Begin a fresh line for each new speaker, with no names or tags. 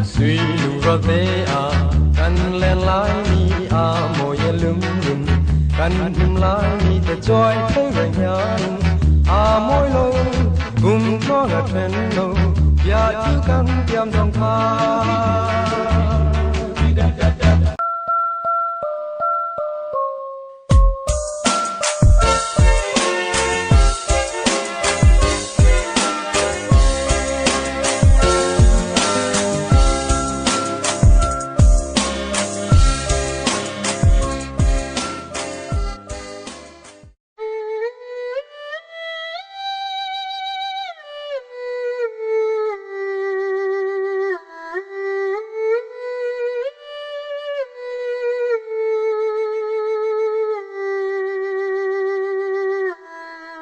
Sui lu ro te a kan len lai ni a moi lum lum kan him lai ni te choi thei reng hian a moi lo kum no la then lo ya chu kan tiam dong kha.